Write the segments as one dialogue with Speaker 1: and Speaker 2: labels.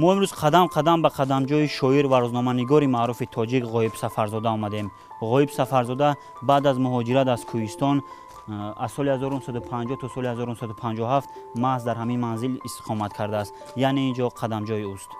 Speaker 1: Мо имрӯз қадам қадам ба қадамҷои шоир ва рӯзноманигори маъруфи тоҷик Ғоиб Сафарзода омадем. Ғоиб Сафарзода баъд аз муҳоҷират аз Кӯҳистон аз соли 1950 то соли 1957 маҳз дар ҳамин манзил истиқомат кардааст, яъне ин ҷо қадамҷои ӯст.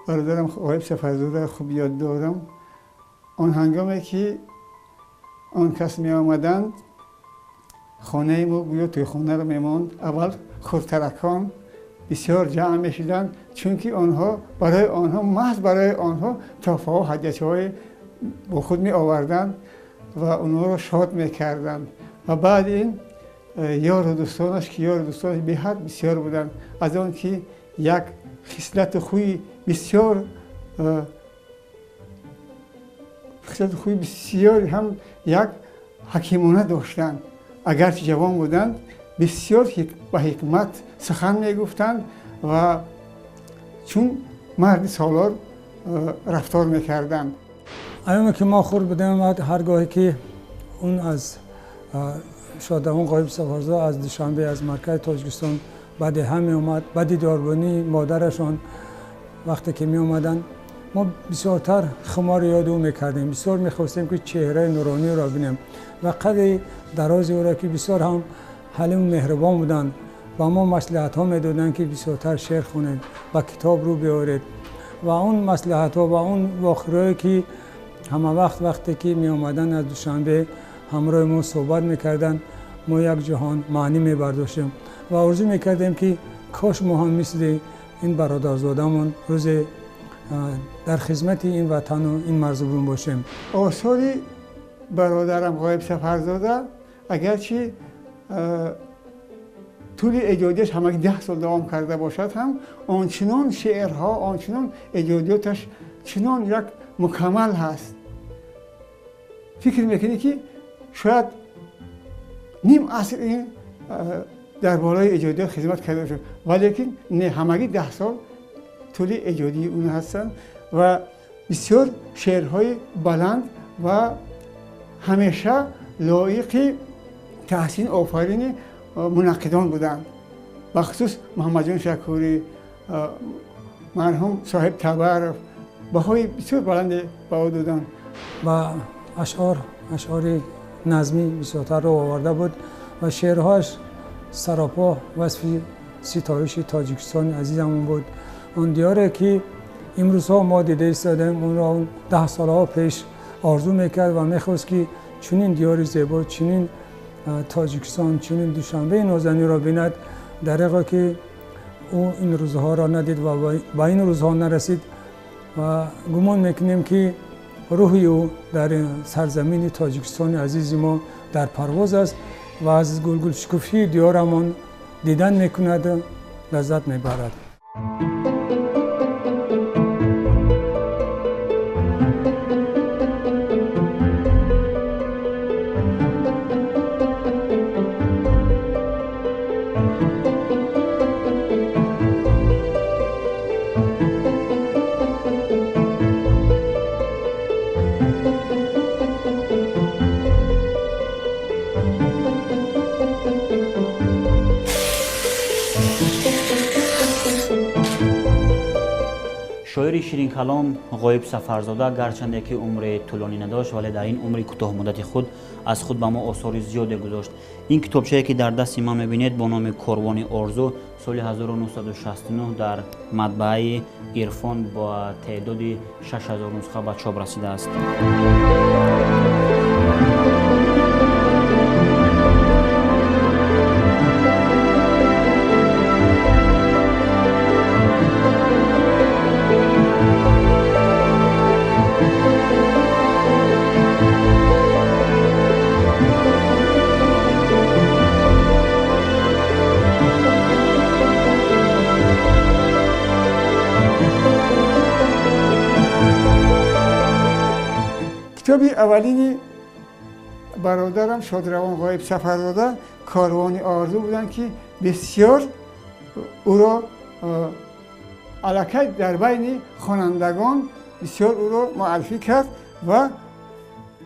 Speaker 2: Бародарам Ғоиб Сафарзода хуб ёд дорам. Он ҳангоме ки он кас меомаданд, хонаи мо гӯё тӯйхонаро мемонд. Аввал хурдтаракон бисёр ҷамъ мешуданд, чунки онҳо барои онҳо маҳз барои онҳо тӯҳфаҳо, ҳадячаҳое бо худ меоварданд ва онҳоро шод мекарданд. Ва баъд ин ёру дӯстонаш, ки ёру дӯстонаш беҳад бисёр буданд, аз он ки як хислату хӯи бисёр хислату хӯи бисёр ҳам як ҳакимона доштанд. Агарчи ҷавон буданд, бисёр ба ҳикмат сухан мегуфтанд ва чун марди солор рафтор мекарданд.
Speaker 3: Айёме ки мо хурд будем, ҳаргоҳе ки он аз шодравон Ғоиб Сафарзода аз Душанбе, аз маркази Тоҷикистон ба деҳа меомад, ба дидорбонии модарашон вақте ки меомаданд, мо бисёртар хумори ёди ӯ мекардем. Бисёр мехостем ки чеҳраи нурониро бинем ва қадри дарози ӯро, ки бисёр ҳам ҳалиму меҳрубон буданд, ба мо маслиҳатҳо медоданд, ки бисёртар шеър хонед, ба китоб рӯ биёред. Ва он маслиҳатҳо ва он вохӯриҳое ки ҳама вақт вақте ки меомаданд аз Душанбе ҳамроҳи мо суҳбат мекарданд, мо як ҷаҳон маънӣ мебардоштем ва орзу мекардем, ки кош мо ҳам мисли ин бародарзодамон рӯзе дар хизмати ин ватану ин марзубум бошем.
Speaker 2: Осори бародарам Ғоиб Сафарзода агарчи тӯли эҷодиаш ҳамагӣ 10 сол давом карда бошад ҳам, ончунон шеърҳо, ончунон эҷодиёташ чунон як мукаммал ҳаст. Фикр мекунӣ, ки шояд ним аср ин дар болои эҷодиёт хизмат карда бошад, валекин не, ҳамагӣ 10 сол тӯли эҷодии он ҳастанд ва бисёр шеърҳои баланд ва ҳамеша лоиқи таҳсин офарини мунаққидон буданд. Бахусус Муҳаммадҷон Шакурӣ, марҳум Соҳиб Табаров баҳои бисёр баланде ба ӯ доданд.
Speaker 3: Ва ашъори назмӣ бисёртарро оварда буд ва шеърҳояш саропо васфи ситоиши Тоҷикистони азизамон буд. Он диёре ки имрӯзҳо мо дида истодаем, онро 10 солҳо пеш орзу мекард ва мехост, ки чунин диёри зебо, чунин Тоҷикистон, чунин Душанбеи нозаниро бинад. Дареғо ки ӯ ин рӯзҳоро надид ва ба ин рӯзҳо нарасид ва гумон мекунем, ки рӯҳи ӯ дар сарзамини Тоҷикистони азизи мо дар парвоз аст ва аз гулгулшукуфии диёрамон дидан мекунад, лаззат мебарад.
Speaker 1: Шоири ширинкалом Ғоиб Сафарзода гарчанде ки умри тӯлонӣ надошт, вале дар ин умри кӯтоҳмуддати худ аз худ ба мо осори зиёде гузошт. Ин китобчае ки дар дасти ман мебинед бо номи Корвони орзу соли 1969 дар матбааи Ирфон бо теъдоди 6000 нусха ба чоп расидааст.
Speaker 2: Китоби аввалини бародарам шодравон Ғоиб Сафарзода Корвони орзу буданд, ки бисёр ӯро Аллакай дар байни хонандагон бисёр ӯро муаррифӣ кард ва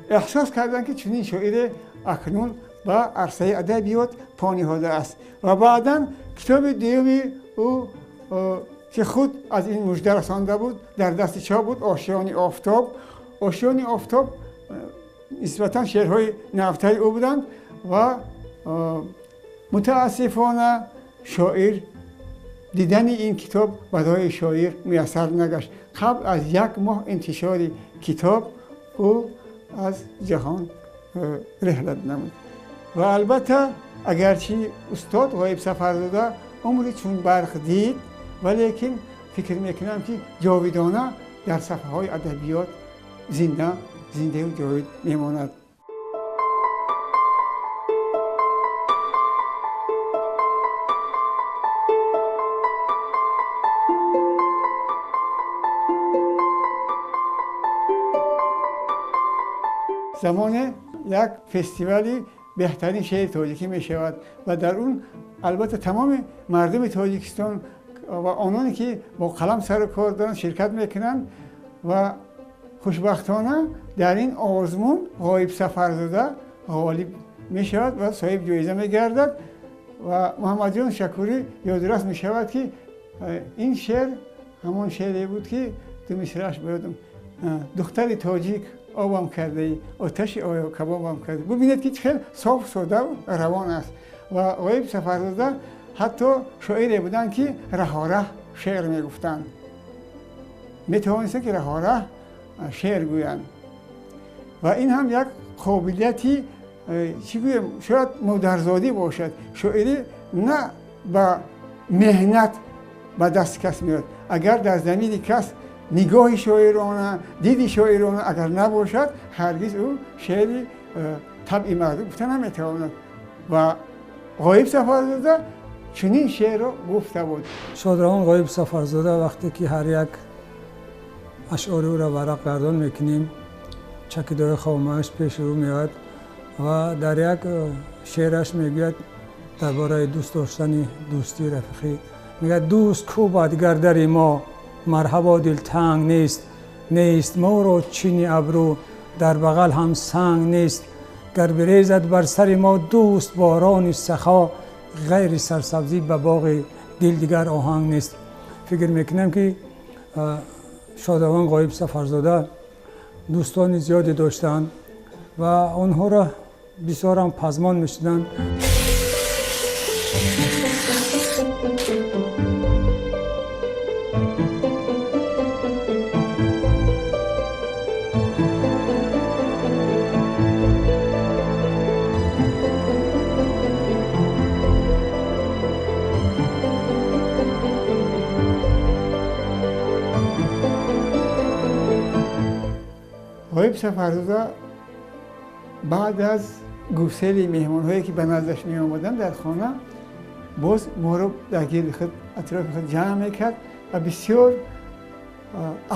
Speaker 2: эҳсос карданд, ки чунин шоире акнун ба арсаи адабиёт по ниҳодааст. Ва баъдан китоби дуюми ӯ, ки худ аз ин мужда расонда буд, дар дасти чоп буд, «Ошиёни офтоб». «Ошиёни офтоб» нисбатан шеърҳои навтари ӯ буданд ва мутаассифона шоир дидани ин китоб барои шоир муяссар нагашт. Қабл аз як моҳ интишори китоб ӯ аз ҷаҳон реҳлат намуд. Ва албатта, агарчи устод Ғоиб Сафарзода умри чун барқ дид, валекин фикр мекунам, ки ҷовидона дар сафҳаҳои адабиёт зинда, зиндаю ҷовид мемонад. Замоне як фестивали беҳтарин шеъри тоҷикӣ мешавад ва дар он албатта тамоми мардуми Тоҷикистон ва ононе, ки бо қалам сару кор доранд, ширкат мекунанд. Ва хушбахтона дар ин озмун Ғоиб Сафарзода ғолиб мешавад ва соҳиби ҷоиза мегардад. Ва Муҳаммадҷон Шакурӣ ёдрас мешавад, ки ин шеър ҳамон шеъре буд, ки ду мисрааш боядам: «Духтари тоҷик, обам кардаӣ, оташи оё кабобам кардаӣ». Бубинед, ки чӣ хел соф, сода, равон аст. Ва Ғоиб Сафарзода ҳатто шоире буданд, ки раҳораҳ шеър мегуфтанд, метавонистанд, ки раҳораҳ шеър гӯянд. Ва ин ҳам як қобилияти, чӣ гӯем, шояд модарзодӣ бошад. Шоирӣ на ба меҳнат ба дасти кас меояд. Агар дар замини кас нигоҳи шоирона, диди шоирона агар набошад, ҳаргиз ӯ шеъри табъи мардум гуфта наметавонад. Ва Ғоиб Сафарзода чунин шеърро гуфта буд.
Speaker 3: Шодравон Ғоиб Сафарзода, вақте ки ҳар як ашъори ӯро варақ гардон мекунем, чакидаҳои хомааш пеши ӯ меояд. Ва дар як шеъраш мегӯяд дар бораи дӯст доштани дӯстӣ, рафиқӣ, мегӯяд: «Дӯст кӯбад гардари мо, марҳабо, дилтанг нест, нест моро чини абрӯ, дар бағал ҳам санг нест. Гар бирезад бар сари мо дӯст борони сахо, ғайри сарсабзӣ ба боғи дил дигар оҳанг нест». Фикр мекунам, ки шодравон Ғоиб Сафарзода дӯстони зиёде доштанд ва онҳоро бисёрам пазмон мешуданд.
Speaker 2: Ғоиб Сафарзода баъд аз гусели меҳмонҳое, ки ба наздаш меомаданд дар хона, боз моро дар гирди худ, атрофи худ ҷамъ мекард ва бисёр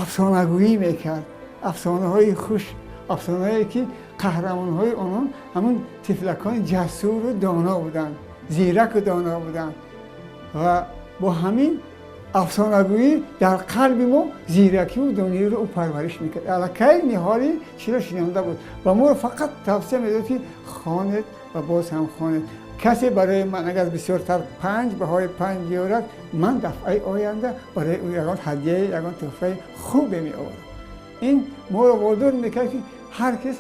Speaker 2: афсонагӯӣ мекард, афсонаҳои хуш, афсонаҳое, ки қаҳрамонҳои онон ҳамун тифлакони ҷасуру доно буданд, зираку доно буданд. Ва бо ҳамин афсонагӯӣ дар қалби мо зиракиву дониро ӯ парвариш мекард. Аллакай ниҳоли чиро шинонда буд ва моро фақат тавсия медод, ки хонед ва боз ҳам хонед. Касе барои ман агар бисёртар панҷ баҳои панҷ биёрад, ман дафъаи оянда барои ӯ ягон ҳадияи, ягон тӯҳфаи хубе меоварам. Ин моро водор мекард, ки ҳар кас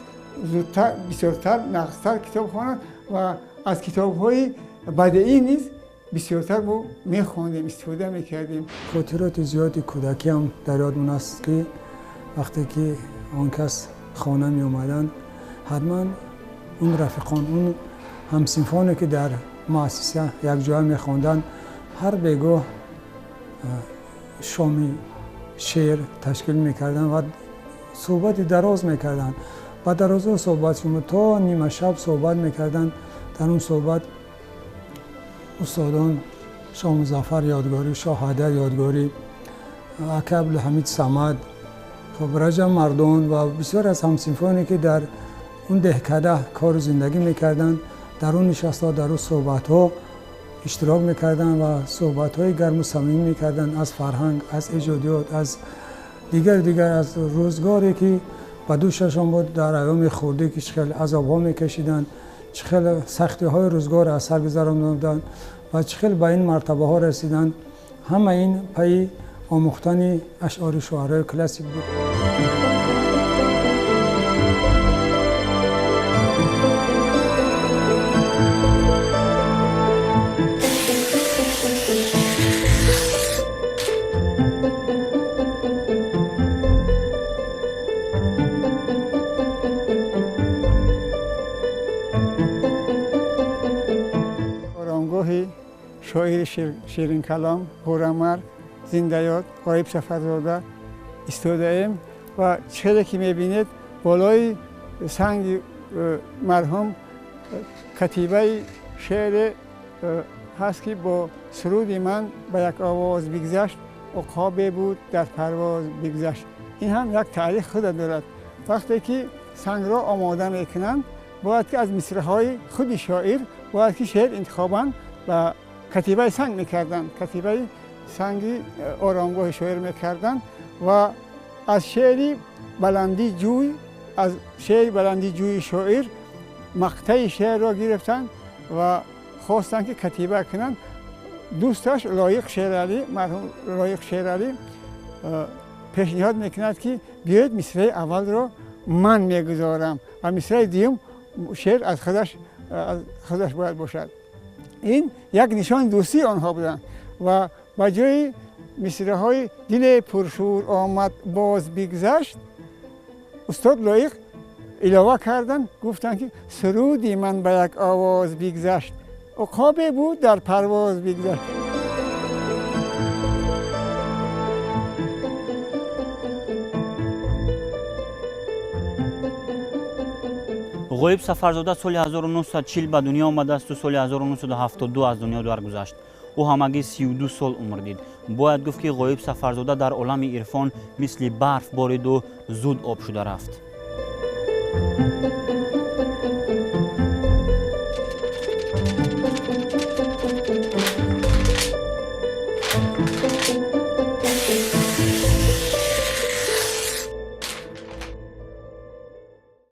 Speaker 2: зудтар, бисёртар, нағзтар китоб хонад ва аз китобҳои бадеӣ низ бисёртар мо мехондем, истифода мекардем.
Speaker 3: Хотироти зиёди кӯдакиам дар ёдмон аст, ки вақте ки он кас хона меомаданд, ҳатман он рафиқон, он ҳамсинфоне, ки дар муассиса якҷоя мехонданд, ҳар бегоҳ шоми шеър ташкил мекарданд ва суҳбати дароз мекарданд. Ба дарозо суҳбат шумо то нимашаб суҳбат мекарданд. Дар он суҳбат устодон Шоҳмузаффар Ёдгорӣ, Шоҳ Ҳайдар Ёдгорӣ, ака Абдулҳамид Самад, хуб, Раҷаб Мардон ва бисёр аз ҳамсинфоне, ки дар он деҳкада кору зиндагӣ мекарданд, дар он нишастҳо, дар он суҳбатҳо иштирок мекарданд ва суҳбатҳои гарму самимӣ мекарданд аз фарҳанг, аз эҷодиёт, аз дигар дигар, аз рӯзгоре ки ба дӯшашон буд дар айёми хурдӣ, ки чӣ хел азобҳо мекашиданд, чӣ хел сахтиҳои рӯзгор аз сар гузаронданд ва чӣ хел ба ин мартабаҳо расиданд. Ҳама ин пайи омӯхтани ашъори шуарои классик буд.
Speaker 2: Шоири ширинкалом, ҳурамарг, зиндаёд Ғоиб Сафарзода истодаем ва чизе ки мебинед, болои санги марҳум катибаи шеъре ҳаст, ки бо суруди ман ба як овоз бигзашт, уқобе буд дар парвоз бигзашт. Ин ҳам як таърих худа дорад. Вақте ки сангро омода мекунанд, бояд ки аз мисраҳои худи шоир бояд ки шеър интихобанд ва катибаи санг мекарданд, катибаи санги оромгоҳи шоир мекарданд ва аз шеъри баландӣ ҷӯй, аз шеъри баландӣ ҷӯи шоир мақтаи шеърро гирифтанд ва хостанд, ки катиба кунанд. Дӯсташ Лоиқ Шералӣ, марҳум Лоиқ Шералӣ, пешниҳод мекунад, ки биёед, мисраи аввалро ман мегузорам ва мисраи дуюм шеър аз худаш бояд бошад. Ин як нишони дӯстии онҳо буданд ва ба ҷои мисраҳои диле пуршӯр омад боз бигзашт, устод Лоиқ илова карданд, гуфтанд, ки суруди ман ба як овоз бигзашт, уқобе буд дар парвоз бигзашт.
Speaker 1: Ғоиб Сафарзода соли 1940 ба дунё омадааст. Соли 1972 аз дунё даргузашт. Ӯ ҳамагӣ 32 сол умр дид. Бояд гуфт, ки Ғоиб Сафарзода дар олами ирфон мисли барф бориду зуд об шуда рафт.